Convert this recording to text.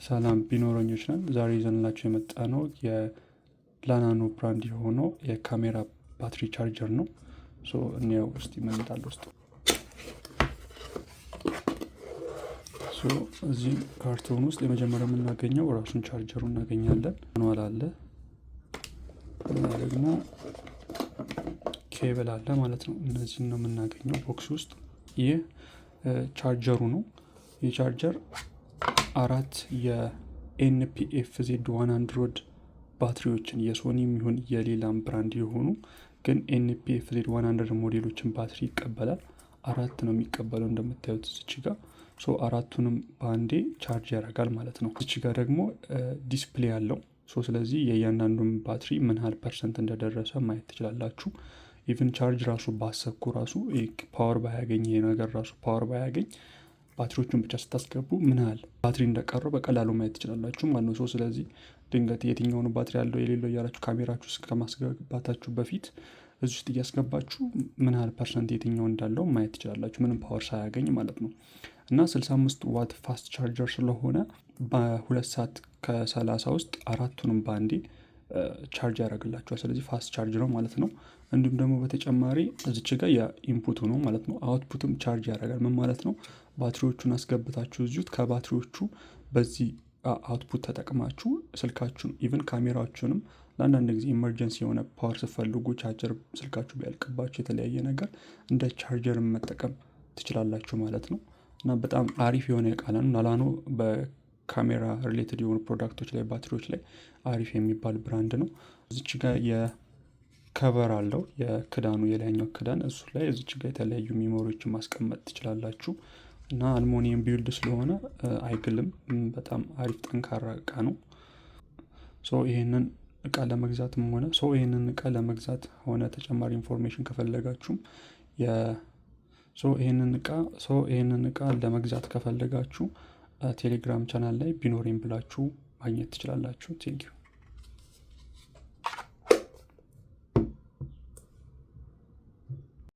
ሰላም ቢኖረኞች ነን። ዛሬ ይዘንላችሁ የመጣነው የላናኖ brand የሆነው የካሜራ ባትሪ ቻርጀር ነው። So እንየው እስቲ ምን እንዳለ ውስጥ። So እዚህ ካርቶን ውስጥ የመጀመሪያው የምናገኘው ራሱን ቻርጀሩ እናገኛለን። Manual አለ እና ደግሞ ኬብል አለ ማለት ነው። እነዚህን ነው የምናገኘው box ውስጥ። ይህ ቻርጀሩ ነው። ይህ ቻርጀር አራት የ NP-FZ 100 ባትሪዎችን የሶኒም ይሁን የሌላም brand የሆኑ ግን NP-FZ 100 ሞዴሎችን ባትሪ ይቀበላል። አራት ነው የሚቀበለው እንደምታዩት እዚች ጋር። So አራቱንም በአንዴ charge ያደርጋል ማለት ነው። እዚች ጋር ደግሞ display አለው። So ስለዚህ የእያንዳንዱን ባትሪ ምን ያህል percent እንደደረሰ ማየት ትችላላችሁ። Even charge ራሱ ባሰኩ ራሱ power ባያገኝ፣ ይሄ ነገር ራሱ power ባያገኝ፣ ባትሪዎቹን ብቻ ስታስገቡ ምን ያህል ባትሪ እንደቀረው በቀላሉ ማየት ትችላላችሁ ማለት ነው። So ስለዚህ ድንገት የትኛውን ባትሪ ያለው የሌለው እያላችሁ ካሜራችሁ ውስጥ ከማስገባታችሁ በፊት እዚህ ውስጥ እያስገባችሁ ምን ያህል percent የትኛው እንዳለው ማየት ትችላላችሁ፣ ምንም power ሳያገኝ ማለት ነው። እና 65 watt fast charger ስለሆነ በ2 ሰዓት ከ30 ውስጥ አራቱንም በአንዴ charge ያደርግላችኋል። ስለዚህ fast charge ነው ማለት ነው። እንዲሁም ደግሞ በተጨማሪ እዚች ጋር የ input ኡ ነው ማለት ነው። Output ም charge ያደርጋል። ምን ማለት ነው? ባትሪዎቹን አስገብታችሁ እዚሁ ከባትሪዎቹ በዚህ output ተጠቅማችሁ ስልካችሁን even ካሜራችሁንም ለአንዳንድ ጊዜ emergency የሆነ power ስትፈልጉ፣ ቻርጀር ስልካችሁ ቢያልቅባችሁ፣ የተለያየ ነገር እንደ ቻርጀር መጠቀም ትችላላችሁ ማለት ነው። እና በጣም አሪፍ የሆነ እቃ ነው። ናላኖ በካሜራ related የሆኑ product ኦች ላይ፣ ባትሪዎች ላይ አሪፍ የሚባል brand ነው። እዚች ጋር የ cover አለው፣ የክዳኑ የላይኛው ክዳን። እሱ ላይ እዚች ጋር የተለያዩ memory ዎችን ማስቀመጥ ትችላላችሁ። እና አልሙኒየም build ስለሆነ አይግልም። በጣም አሪፍ ጠንካራ እቃ ነው። So ይህንን እቃ ለመግዛት ሆነ ተጨማሪ information ከፈለጋችሁም so ይህንን እቃ ለመግዛት ከፈለጋችሁ ቴሌግራም ቻናል ላይ ቢኖሬም ብላችሁ ማግኘት ትችላላችሁ። Thank you.